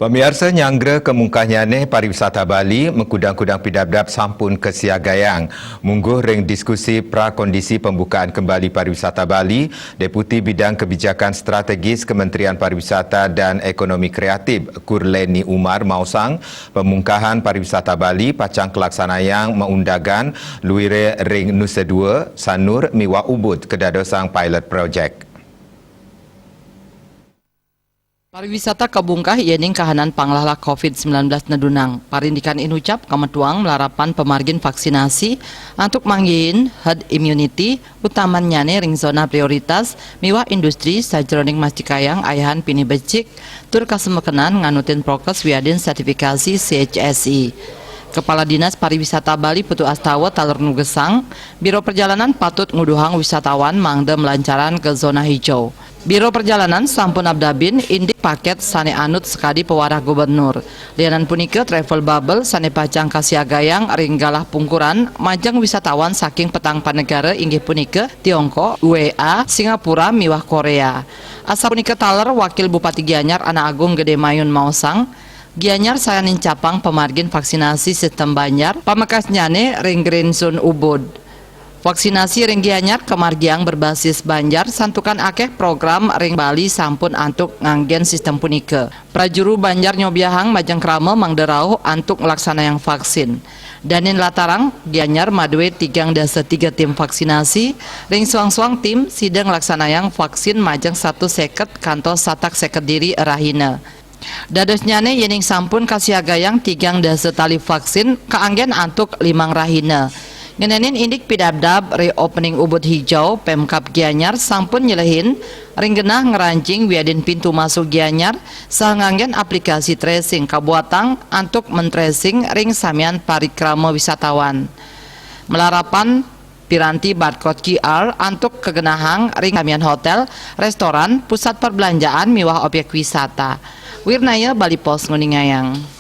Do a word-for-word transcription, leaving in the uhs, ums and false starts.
Pamiarsa, nyanggra kamungkahnyané pariwisata Bali, makudang-kudang pidabdab sampun kasiagayang. Mungguh ring diskusi prakondisi pembukaan kembali pariwisata Bali, Deputi Bidang Kebijakan Strategis Kementerian Pariwisata dan Ekonomi Kreatif, Kurleni Umar, maosang, pamungkahan pariwisata Bali pacang kalaksanayang maundagan luiré ring Nusa Dua, Sanur miwah Ubud kadadosang pilot project. Pariwisata kabungkah yéning kahanan panglahlah covid sembilan belas nedunang. Parindikan inucap kametuang malarapan pamargin vaksinasi antuk manggihin herd immunity, utamannyané ring zona prioritas miwah industri sajeroning mastikayang ayahan pinih becik tur kasemekenan nganutin prokes wiadin sertifikasi C H S I. Kepala Dinas Pariwisata Bali Putu Astawa taler nugesang, Biro Perjalanan patut nguduhang wisatawan mangda malancaran ka zona hijau. Biro Perjalanan sampun abdabin indik pakét sané anut sakadi pawarah gubernur. Lianan punika, travel bubble sané pacang kasiagayang ring galah pungkuran majeng wisatawan saking petang panegara inggih punika Tiongkok, U A E, Singapura, miwah Korea. Asapunika taler Wakil Bupati Gianyar Anak Agung Gedé Mayun maosang, Gianyar sayan nincapang pamargin vaksinasi sistem banjar, pamekasnyané ring Green Zone Ubud. Vaksinasi ring Gianyar kamargiang berbasis banjar, santukan akéh program ring Bali sampun antuk nganggén sistem punika. Prajuru banjar nyobiahang majeng krama mangda rauh antuk nglaksanayang vaksin. Danin latarang, Gianyar madué tigang dasa tiga tim vaksinasi, ring soang-soang tim sida nglaksanayang vaksin majeng satus séket kantos satak séket diri rahina. Dadosnyané yéning sampun kasiagayang tigang dasa tali vaksin kaanggén antuk limang rahina. Ngenénin indik pidabdab reopening Ubud Hijau, Pemkab Gianyar sampun nyelehin ring genah ngranjing wiadin pintu masuk Gianyar saha nganggén aplikasi tracing kabuatang antuk mentracing ring samian parikrama wisatawan. Malarapan piranti barcode Q R antuk kagenahang ring samian hotél, réstoran, pusat perbelanjaan miwah objek wisata. Wirnaya, Bali Post, nguningayang.